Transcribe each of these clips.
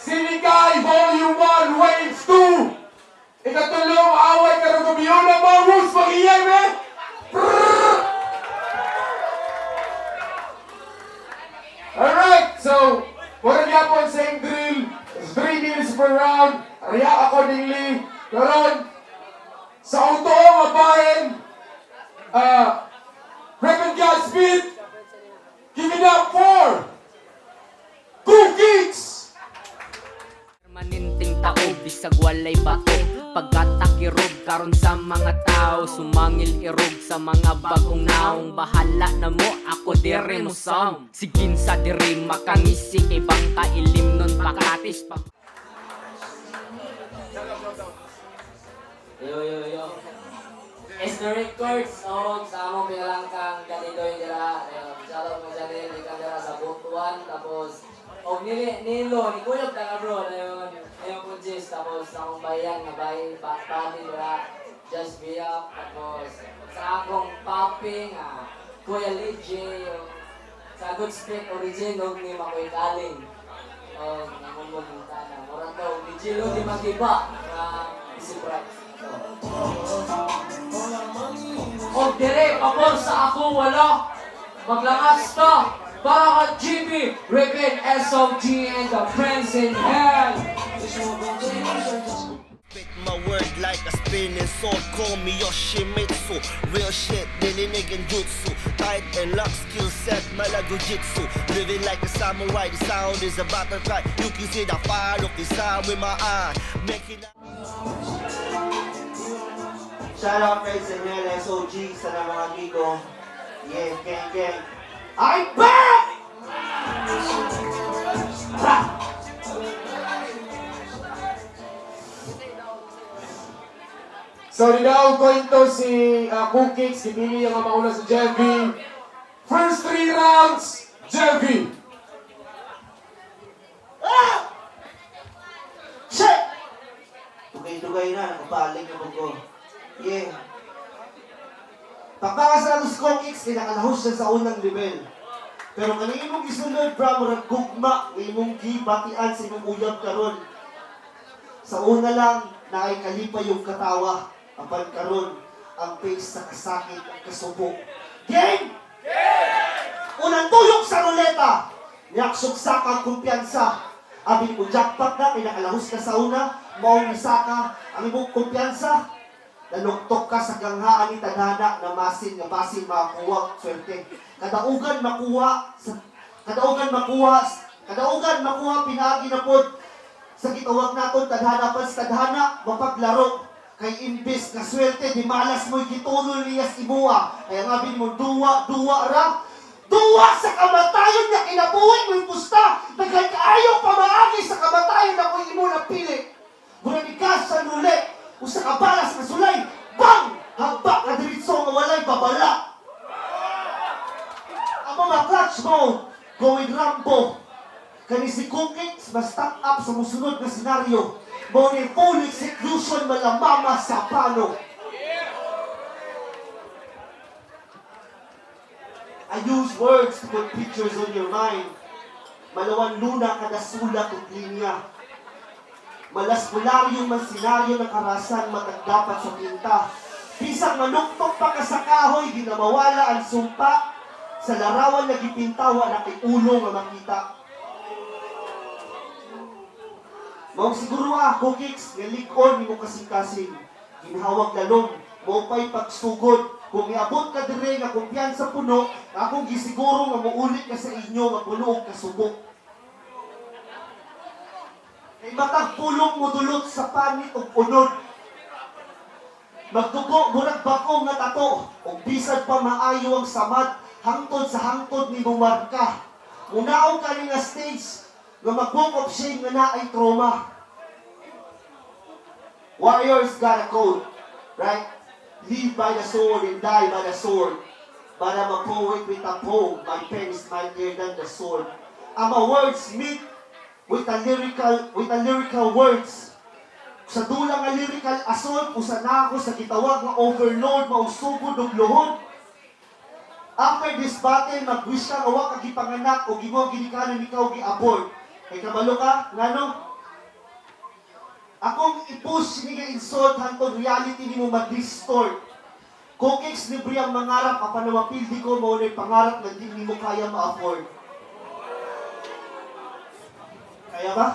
Sinikay Volume 1, Waves 2! Ikatulong away karong gabi na mga moves mag-iyay, me! Alright, so, mura gyapon same drill, 3 minutes per round, react accordingly. Karon, sa uto nga bahin, Reverend Godspeed, give it up for Two Kicks! Permanenteng tao bisag walay bato. Pagkatakirog karon sa mga tao, sumangil irog sa mga bagong naong. Bahala na mo, ako dire mo sam. Sigin sa dire makangisi kay bangka ilim nun pakatis pa. Yo, yo, yo. It's the Records, og sa among pinalangkang Ganidoy dira. Ayun, shoutout mo dyan, ikan dira sa Butuan, tapos, og nili, nilo, ni Kuyog ta nga bro, ayun, ayun po Jis, tapos sa akong bayan, nga bay, pati dira, Just Be Up, tapos, sa akong papi nga, Kuya Lee J, og sa Good Spirit Origin, og ni Makoy Kaling. Og namumog yung tanan. Mura to, ni Gilo di magiba, nga isip right. So, og dire, pabor sa ako, wala. Maglangas ta. Para ka GB, Ribbon, SOG, and the Prince in Hell. Spit my word like a spinning sword. Call me Yoshimitsu. Real shit, nilinig jutsu. Tight and lock skill set, mala jujitsu. Living like a samurai, the sound is a butterfly. You can see the fire look inside with my eye. Making Shout out kay Senel SOG sa na mga amigo. Yeah, gang gang. I'm back! Ha! So, nidaog ko ito si Kukix, gipili ang mauna sa Jevy. First three rounds, Jevy! Ah! Shit! Dugay-dugay na, nakabalik na ko. Yeah. Pagkaka sa Los Kukix, kinakalahos siya sa unang level. Pero kani imong gisunod, bra, murag gugma, nga imong gibatian sa imong uyab karon. Sa una lang, naay kalipay yung katawa. Apan karon, ang face sa kasakit ang kasubo. Game! Unang tuyok sa ruleta, niyaksok ang kumpiyansa. Abi mo jackpot na, kinakalahos ka sa una, maong nisaka ang imong kumpiyansa. Nanuktok ka sa ganghaan ni tadhana na masin nga basin makakuha swerte. Kadaugan makuha sa kadaugan makuha kadaugan makuha pinaagi na pod sa gitawag naton tadhana pa sa tadhana mapaglaro kay imbes nga swerte di malas mo'y gitunol niya sa imuha, kaya nga bin mo duwa duwa ra duwa sa kamatayon nga kinabuhi mo'y pusta. Daghan kaayo pamaagi sa kamatayon ako'y imo napili. Mura ni gas sa roulette, usa ka balas nga sulay, bang, hagba ka diretso nga walay babala. Ang mga clutch mode going Rambo. Kani si Kukix ma-stack up sa musunod nga senaryo. Mao ni full execution malamama sa pano. I use words to put pictures on your mind. Malawan luna kada sulat ug linya. Malaskularyo man senaryo ng karasan matag dapat sa pinta. Bisag manuktok pa ka sa kahoy, di na mawala ang sumpa. Sa larawan nga gipinta, wa na kay ulo nga makita. Mao siguro ah, Kukix, nga lig-on nimo kasing-kasing. Ginhawag lalom, mao pa'y pagsugod. Kung iabot ka dire nga kumpiyansa puno, akong gisiguro nga muulit ka sa inyo nga puno og kasubo. Kay matag pulong mo dulot sa panit ug unod. Magdugo murag bag-o nga tato, ug bisan pa maayo ang samad, hangtod sa hangtod ni marka. Munaog ka ni nga stage, Nga mag-walk of shame nga naay trauma. Warriors got a code, right? Live by the sword and die by the sword. But I'm a poet with a poem. My pen is mightier than the sword. I'm a wordsmith with a lyrical words. Sa dula nga lyrical assault, usa na ako sa gitawag nga overlord, mausugod og luhod. After this battle, mag-wish ka nga wa ka gipanganak o gimo ginikanan ikaw gi-abort. Kay kabalo ka, ngano? Akong i-push ni nga insult hantod reality nimo ma-distort. Kokix, libre ang mangarap, apan na mapildi ko mao na'y pangarap nga di nimo kaya ma-afford. Kaya ba?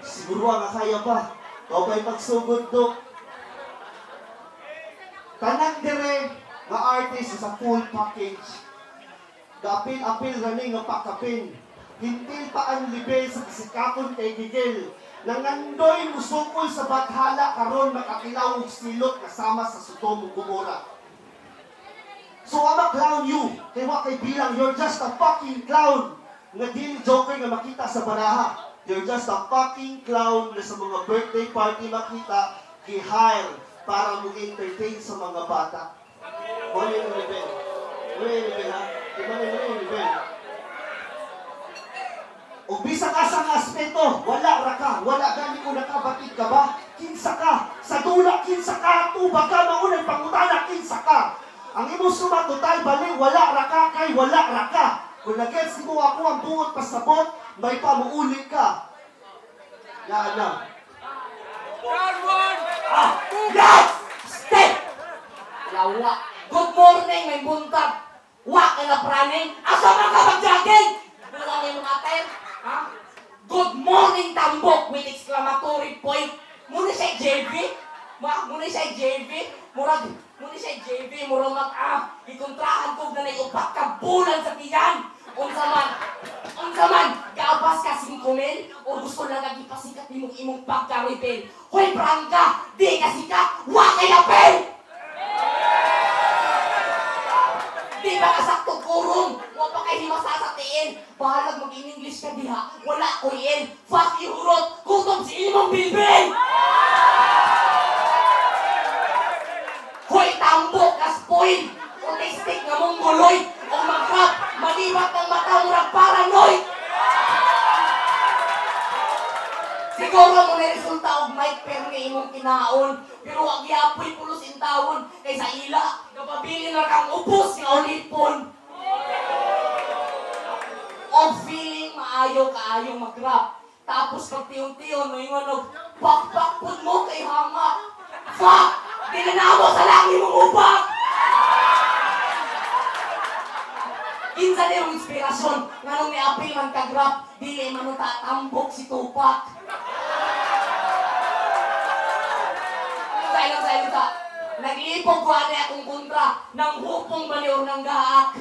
Siguro nga kaya pa. Ikaw pa'y pagsugod do. Tanan dire nga artist is a full package. Gaapil-apil rani nga pakapin. Hintil pa ang libel sa kasikakon kay gigil. Nangandoy musukol sa bathala karon makakilaw og silot kasama sa Sodom ug Gomora. So I'm a clown you. Kay wa kay bilang, you're just a fucking clown. Nga dili joker nga makita sa baraha. You're just a fucking clown na sa mga birthday party makita, gi-hire para mo entertain sa mga bata. Mo yung level. Mo yung level, ha? Iba na yung level. O bisa ka sa nga aspeto, wala ra ka, wala gani ko nakabatid ka ba? Kinsa ka? Sa dula, kinsa ka? Tuba ka, maunay pangutana, kinsa ka? Ang imong suma total bali, wala ra ka, kay wala ra ka. Kung nagets mo ako ang buot pasabot, may pamuulit ka. Yan na. Ah! Yes! Step! Lawa. Good morning, may buntag. Wa ka na praning. Asa man ka mag-jogging? Wala na yung attire. Ha? Good morning, tambok with exclamatory point. Muna siya JV. Ma, muna siya JV. Murag, muna siya JV. Murag mag, ikontrahan ko na upat ka bulan sa tiyan. Unsa man, gaabas ka 5 mil, o gusto lang kag ipasikat nimong imong pagka-rebel. Hoy, prangka, di ka sikat, wa kay apel! Di ba ka sakto kurong? Wa pa kay himasa sa tiin. Bahalag mag-in-English ka diha. Wala ko in. Fuck you, hurot. Gutom si imong bilbil! Hoy, tambok ka spoil! Autistic nga mongoloid! O mag-rap, maliwat ang mata murag paranoid! Siguro mo na resulta og mic permi imong kinaon, pero wag yapoy pulos intawon kay sa ila napabili na kang ubos nga ulipon. Og feeling maayo kaayo mag-rap. Tapos pag tiyon-tiyon, moingon og pakpak pud mo kay hanga. Fuck! Di na namo sa langit mong upak! Kinsa na yung inspirasyon nganong niapil man kag rap, dili man tatambok si Tupac. Sa ilang sa ilang sa naglipog ko ani akong kontra ng hupong baliw ng gaak.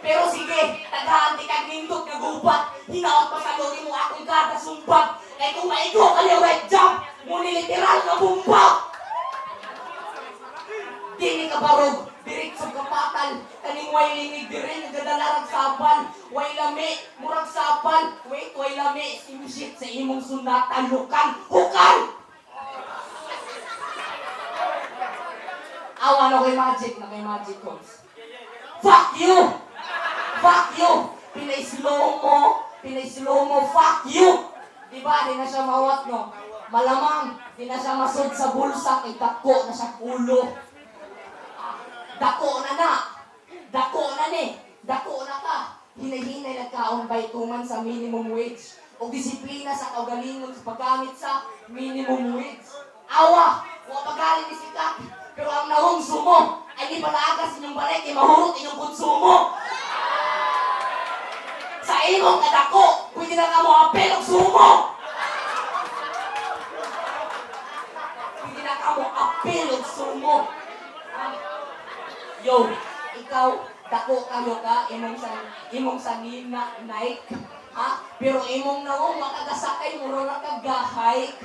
Pero sige, tagahan di kag nindot nga gubat, hinaot pa sa lori mo akong kada sumbag. Kay kung maigo ka ni red jump, muni literal nga bumba. Dili ka barog, diretso ka patal, kaning way lingig diri nagadala rag sapal, way lami, murag sapal, wait, way lami, simshit sa imong sunatan, lukal, hukal! Awa na kay magic, na kay magic comes. Fuck you! Fuck you! Pinay-slow mo, pinay-slow mo, fuck you! Diba, di na siya mawat, no? Malamang, di na siya masud sa bulsa, kay dako na siya ulo. Dako na na. Dako na ni. Dako na ka. Hinay-hinay nagkaon by tuman sa minimum wage. O disiplina sa kaugalingon sa paggamit sa minimum wage. Awa! Wa pagaling ni sikat. Pero ang nahong sumo ay di palaagas inyong balik, ay mahurot inyong konsumo. Sa imong kadako, pwede na ka mo apel og sumo. Pwede na ka mo apel og sumo. Yo, ikaw, dako kayo ka, imong sanina Nike, ha? Pero imong naong makagasakay, mura ra ka gahike.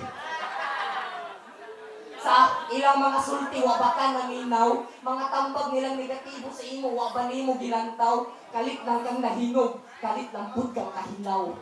Sa ilang mga sulti, wa ba ka naminaw? Mga tambag nilang negatibo sa imo, wa ba nimo gilantaw? Kalit lang kang nahinog, kalit lang pud kang kahinaw.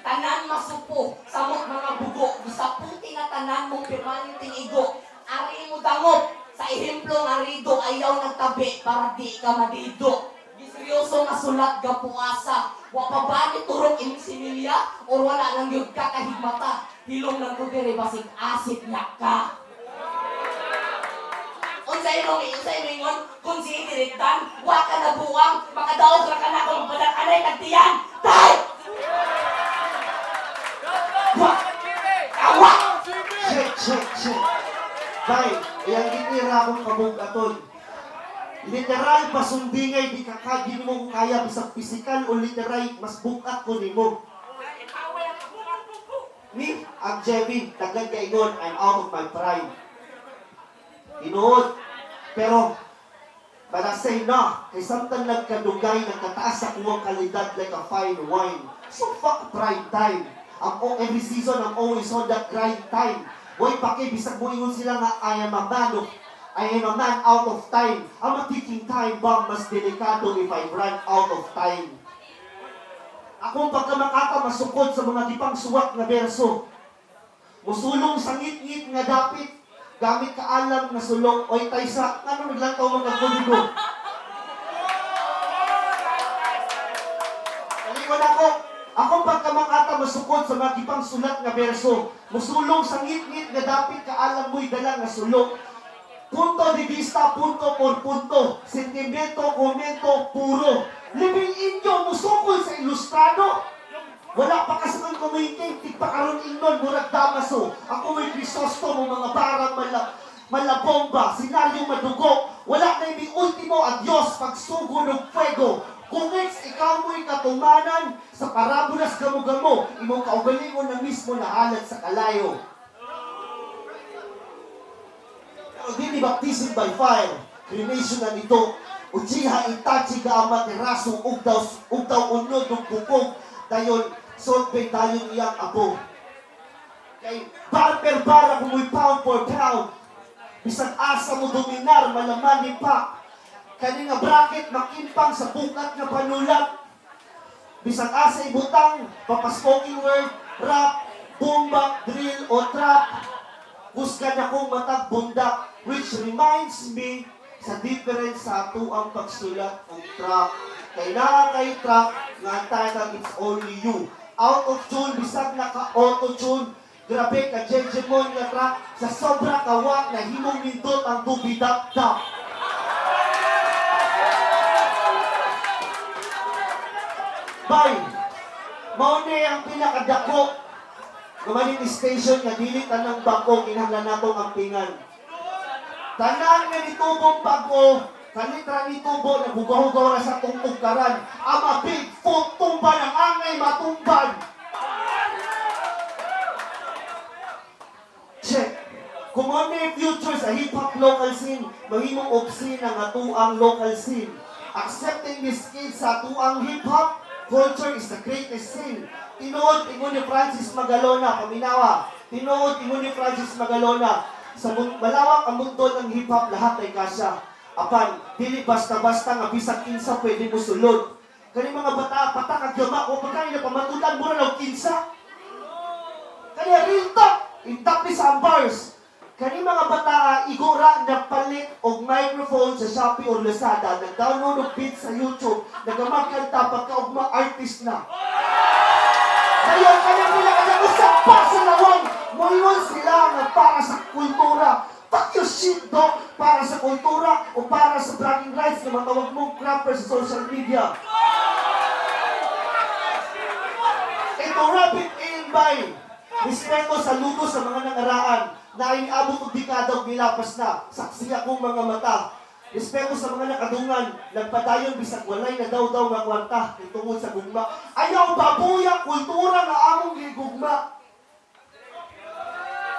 Tanan masupo, samot mga bugo, gisaputi na tanan mong permanenteng igo. Ari mo dangop, sa ehemplo nga rido ayaw nagtabi para di ka madido. Giseryoso nga sulat gapuasa, wa pa ba ni turok imong similya or wala lang yun ka kahigmata. Hilom lang ko diri basig asit nya ka. Unsa imong ingon kung si direktan wa ka na buwang makadaog ra ka na kung badak anay tagtiyan. Tay! Wa! Awa! Check, check, check. Bay, iyang gitira akong kabugaton. Literal pasundingay di kakagin mo kung kaya bisag pisikal o literal mas bukat ko nimo. Ni ang Jevin, daghan kaingon, I'm out of my prime. Tinuod. Pero but I say na, kay samtang nagkadugay, nagkataas sa kuwang kalidad like a fine wine. So fuck prime time. Every season, I'm always on that grind time. Way pake, bisag mo ingon sila nga, I am a man out of time. I'm a ticking time bomb, mas delikado if I run out of time. Akong pagkamakata masukod sa mga gipang suwat nga berso. Musulong sa ngit-ngit nga dapit, gamit kaalam nga sulong, oy taysa, ngano naglantaw mga kodigo? Kalingon ako, akong pagkamakata masukod sa mga gipang sulat nga berso. Musulong sa ngit-ngit nga dapit kaalam mo'y dala nga sulong. Punto de vista, punto por punto. Sentimiento, komento, puro. Living inyo, musukol sa ilustrado. Wala pa kasi kang kumingking, tigpa karon ingnon, murag damaso. Ako may Crisostomo, mga barang malabomba, senaryo madugo. Wala na yung ultimo adios, pagsugo ng fuego. Kung ex, ikaw mo'y katumanan sa parabolas gamo-gamo, imong kaugalingon na mismo nahalad sa kalayo. Pero dili baptism by fire, cremation na nito. Uchiha Itachi ga Amaterasu ugdaw ugdaw unod ug bukog dayon solve dayon iyang abo. Kay bar per bar ako mo'y pound for pound. Bisag asa mo dominar malaman ni pa. Kani nga bracket makimpang sa bukat nga panulat. Bisag asa ibutang papa-spoken word, rap, bomba, drill o trap. Kusgan akong matag bundak, which reminds me sa difference sa atuang pagsulat og track. Kay naa kay track nga ang title It's Only You. Out of tune, bisag naka-auto-tune, grabe ka jejemon nga track, sa sobra kawak na himong nindot ang dubi-dap-dap. Bay, mao ni ang pinakadako nga manifestation nga dili tanang bag-o kinahanglan natong ampingan. Tanan nga nitubong bag-o, kalit ra nitubo, naghugaw-hugaw ra sa tungtugkaran. Ama big foot tumba ng angay matumban. Check. Kung ano yung future sa hip-hop local scene, mahimong obscene ang atuang local scene. Accepting this kids sa atuang hip-hop culture is the greatest sin. Tinuod ingon ni Francis Magalona, paminawa. Tinuod ingon ni Francis Magalona, sa malawak ang mundo ng hip-hop, lahat ay kasya. Apan, dili basta-basta nga bisag kinsa pwede mo sulod. Kani mga bata, patak ang yama, o pagkain na pamatudan mo na kinsa. Kani real talk, intap ni sa bars. Kani mga bata, igora nagpalit og microphone sa Shopee or Lazada, nag-download og beats sa YouTube, nagamagkanta pagka ugma artist na. Ngayon, kanya nila kanya usap pa sa lawang. Moingon sila nga para sa kultura. Fuck your shit, dog! Para sa kultura o para sa bragging rights na matawag mong crapper sa social media. Ito, wrap it in by respeto sa luto sa mga nangaraan na iniabot og dekada og nilapas na. Saksi akong mga mata. Respeto sa mga nakadungan, nagpadayon bisag walay na daw daw nga kwarta kay tungod sa gugma. Ayaw babuya kultura nga among gigugma.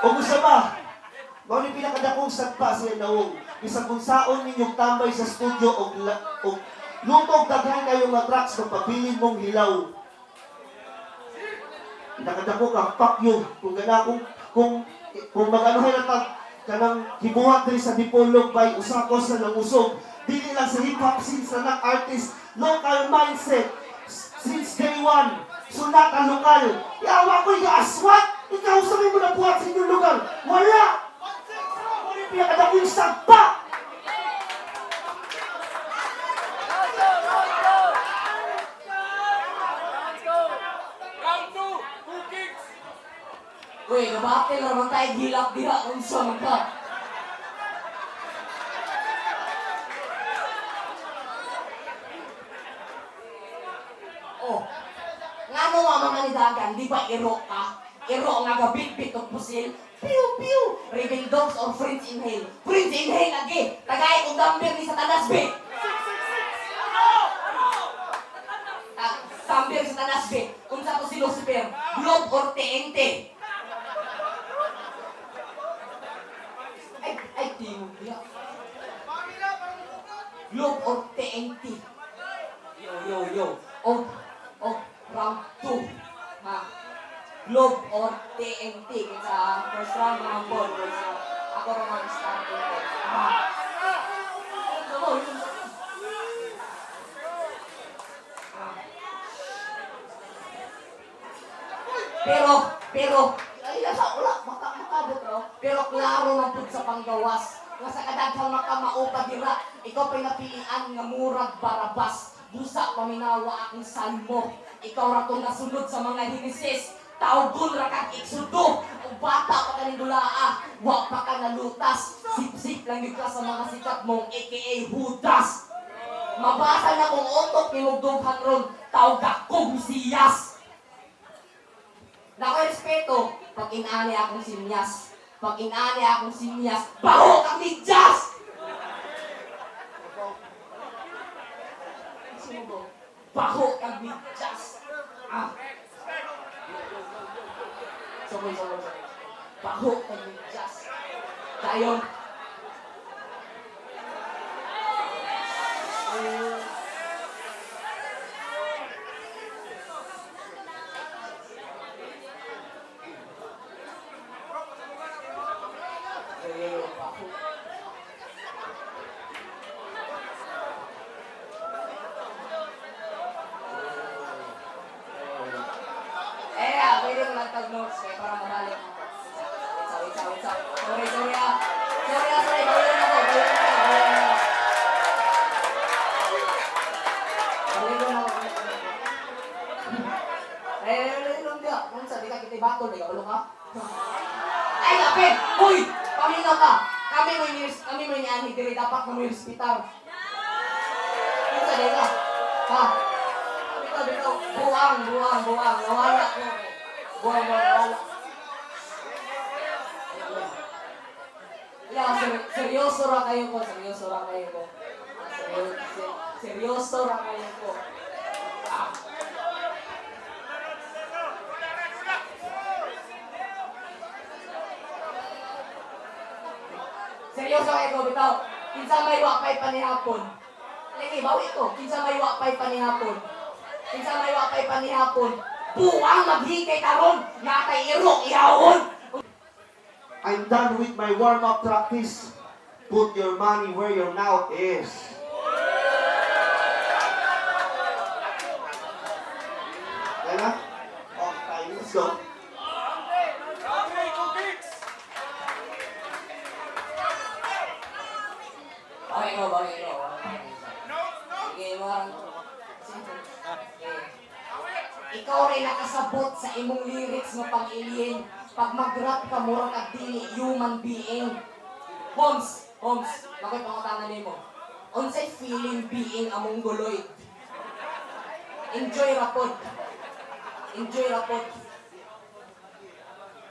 O gusto ba? Mao ni pinakadakong sagpa siya naong. Bisag kung saon ninyong tambay sa studio og luto og daghan kayo nga tracks magpabilin mong hilaw. Nakadako ka, fuck you. Kung gana, kung mag-anuhay na tag, kanang hibuhat diri sa Dipolog by Usako sa Langusog, dili lang sa hip-hop scene sa nang artist, local mindset, since day one, sunat ang lokal. Yawa ko aswat! Ikaw sa may mo nabuhat sa inyong lugar. Wala! Wala yung pinakadako yung sagpa! Uy, nabate lang naman tayo gilak diha unsa man ka. Oh. Ngano nga mga nidagan, di ba iro ka? Iro nga gabitbit og pusil. Pew pew. Raven dogs or French inhale. French inhale lagi. Tagay kong damber ni Satanas be. Damber Satanas be. Unsa to si Lucifer? Globe or TNT? Ay, ay, tingog niya. Globe or TNT? Yo, yo, yo. O, round 2. Ha? Globe or TNT? Kinsa, first round, mga ball. First round. Ako naman, starting ko. Ah. Ano mo, yun. Ah. Pero, ay, nasa, wala, makabot, no? Pero klaro man pud sa panggawas. Nga sa kadaghang makamao pa dira, ikaw pa'y napilian nga murag Barabas. Busa paminawa akong salmo. Ikaw ra tong nasunod sa mga Henesis. Tawgon ra kag Exodo. Ug bata pa kaning dulaa, wa pa ka nalutas. Sip-sip lang yun ka sa mga sikat mong aka Judas. Mabasa na kong utok ni dughan ron, tawag akong Mesiyas. Nakoy respeto, pag inani akong sinyas. Pag inani akong sinyas, baho kang medyas! Sino Baho kang medyas! Ah. Sabay, sabay, sabay. Baho kang medyas. Dayon. Dayon, baho. Eh, pwede ko lang tag-notes kaya para mabalik ako. Wait, wait, wait, wait. Sorry, sorry ah. Sorry ah, sorry. Bawin ako, bawin ako, bawin ako. Bawin ko na ako. Eh, lang diya. Kung sa di ka kita batol, di ka ulo ka. Ay, kapit! Uy! Paminaw ka! Kami mo niyan, diri dapat mo hospital. Kinsa di ka? Ha? Bitaw, bitaw. Buang, buang, buang. Nawala ko. Buang, buang, nawala. Yeah, seryoso ra kayo ko. Seryoso ra kayo ko. Ah, seryoso ra kayo ko. Ah. Seryoso kayo ko, bitaw. Kinsa may wapay panihapon. Lagi, bawi ko. Kinsa may wapay panihapon. Kinsa may wapay panihapon. Buang maghikay karon, natay iro ihawon. I'm done with my warm-up practice. Put your money where your mouth is. Kaya na? Okay, let's go. Bawi ko, bawi ko. Sige, mga Sige. Ikaw rin nakasabot sa imong lyrics nga pang-alien. Pag mag-rap ka, murag kag dili human being. Holmes, Holmes, bakit pangutana nimo? Unsay feeling being a mongoloid? Enjoy rapod. Enjoy rapod.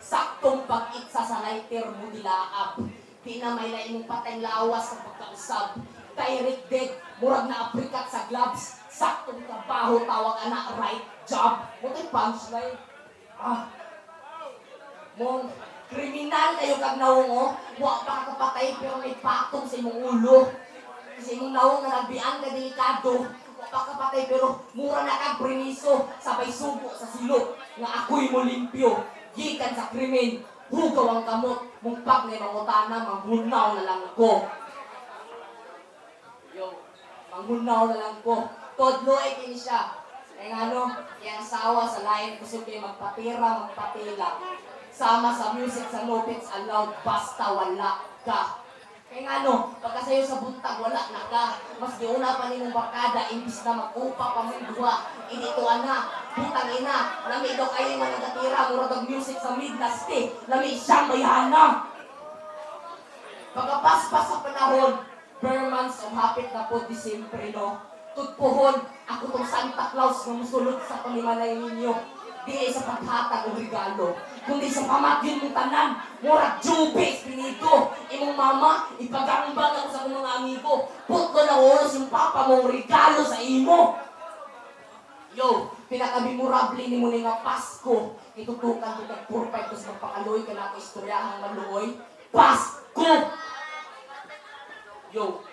Saktong pag-itsa sa lighter mo dilaab. Di na may lain mong patay lawas sa pagkausab. Direct dead, murag na aprikat sa gloves. Saktong trabaho, tawag ana, right job. Mo punchline. Ah. Mong kriminal kayo kag nawong oh. Wa pa ka kapatay pero may patong sa imong ulo. Sa imong nawong nga nagbian ka delikado. Wa pa kapatay pero mura na kang primiso, sabay subo sa silok, nga ako'y mo limpyo, gikan sa krimen, hugaw ang kamot, mungpag na mangutana, manghunaw na lang ko. Yo, manghunaw na lang ko. Todlo ay kini siya. Kaya nga ano, iyang asawa sa lain kusog kay magpatira, magpatila. Sama sa music sa no pets allowed, basta wala ka. Kaya nga ano, pagka sa'yo sa buntag, wala na ka. Mas giuna pa nimong barkada, imbis na mag-upa pa mong duha. Inito ana, putang ina, lami daw kayo nga nagatira, murag og music sa midnasty, lami siyang bayhana. Pagkapaspas sa panahon, bare months o hapit na po Disyembre, no? Tutpuhon, ako tong Santa Claus nga musulod sa pamimalay ninyo. Di sa paghatag og regalo, kundi sa pamatyon mong tanan, murag jubis pinito. Imong mama, ipagangbang ako sa akong mga amigo. Putlo na oras yung papa mong regalo sa imo. Yo, pinakamemorable ni mo ni nga Pasko. Itutukan ko kag 4-5 tapos magpakaloy ka na ako istoryahang maluoy. Pasko! Yo,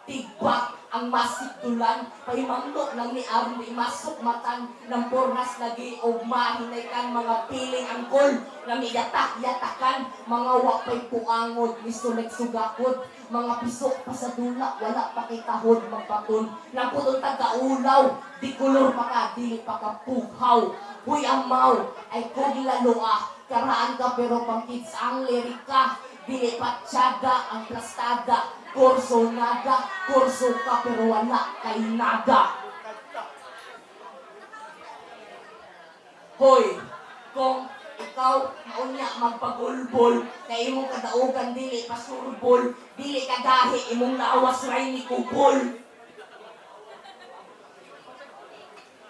tigbak ang masigdulan, pahimanglo lang ni Aaron di masuk matan ng pornas lagi og mahinay kan mga piling angkol na miyatak-yatakan, mga wapay puangod, misulek sugakod, mga pisok pa sa dula, wala pa kay tahod magbaton, lampot ang tagaulaw, di kolor pa ka, dili pa ka pughaw, huy amaw, ay kog laloa, karaan ka pero pang kids ang lirika, dili pa tiyada ang plastada, kurso nada, kurso ka pero wala kay nada. Hoy, kung ikaw maunya magpagulbol, kay imong kadaugan dili pa surbol, dili ka gahi imong lawas ray ni kubol.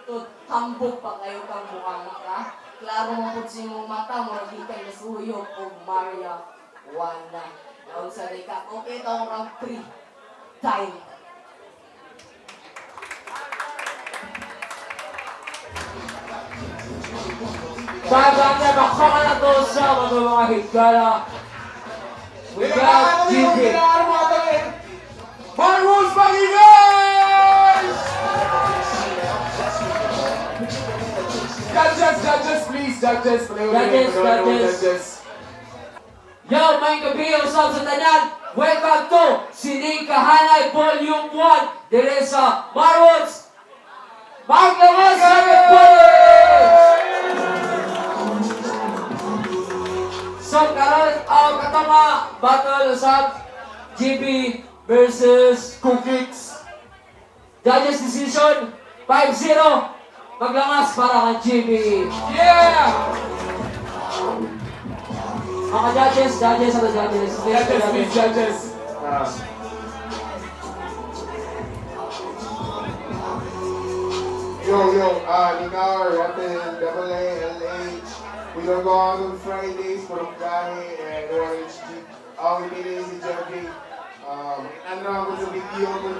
Tut, hambog pa kayo kang bukanga ka. Klaro mo pud sa imong mata, murag di kay nasuyop og Maria Juana. Naon sa day ka? Okay, taong round 3. Time. Baganda, bakbakan na to sa mga higala. We got GB. Marwos Pag-ingay! Judges, judges, please, judges. Judges, judges. Judges. Yo, may gabi, usap sa tanan. Welcome to Sining Kahanay Volume 1. Dire sa Marwoods. Mark Lamos, Boys! So, karon ang katama battle usab GB versus Cookies. Judges decision 5-0. Maglangas para kay GB. Yeah! Mga judges, judges, ano judges? Judges, please, judges. Yo, yo, Nicar, Reppin, double A, L H. We don't go out on Fridays, purong gahe, and OHG. Ang ipili si Jeffrey. Ano ako sa video ko.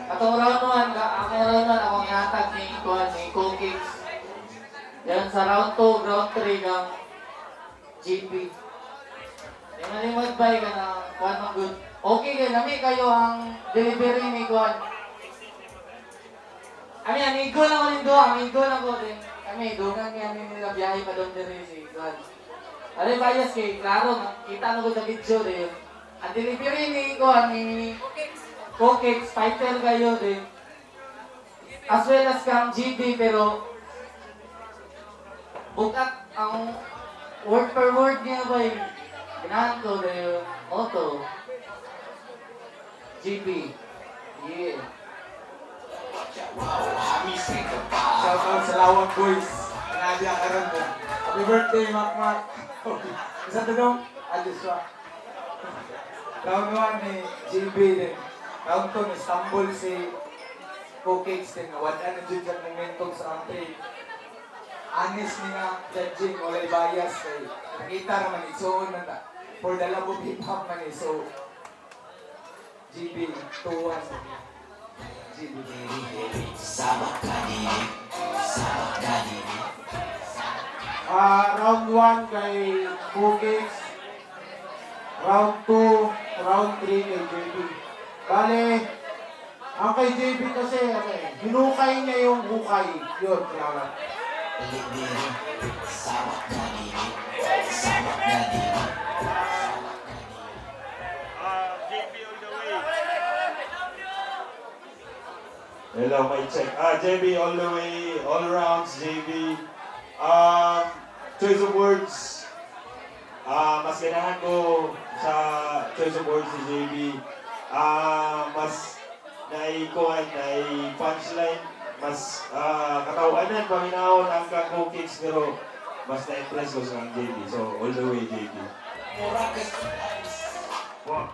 Atong round 1, ang round 1 akong ihatag ni kuan ni Cookies. Yan sa round 2, round 3 ng GP. Yung malimod bay ka na kuan man good. Okay kay lami kayo ang delivery ni kuan. Ami ang igo lang ko nindo, ang igo lang ko din. Kami dungan kay ani nila biyahe pa doon diri si kuan. Ale bias kay klaro kita na ko sa video din. Ang delivery ni kuan ni Cookies, fighter kayo din. As well as kang GD pero bukat ang word per word niya ba yung ganahan ko na yung auto. GB. Yeah. Shout out sa Lawang Boys. Nadia karon mo. Happy birthday, Mac Mac. Isa to dong? Joshua. Round 1 ni JB din. Round 2 ni Istanbul si Cookies din. Wala na dyan sa momentum sa round 3. Honest ni nga judging, walay bias kay nakita naman, isuon man ta. For the love of hip hop man eh. So, GB, 2-1. GB. Round 1 kay Bukix. Round 2, round 3 kay JB. Bale, ang kay JB kasi, ano eh, hinukay niya yung hukay. Yun, salamat. Hello, my check. JB all the way, all rounds, JB. Choice of words. Mas ganahan ko sa choice of words si JB. Mas naikuhan, nai punchline, mas katawanan, paminahon ang kang Kicks, pero mas na-impress ko sa kang JB. So, all the way, JB. Wow.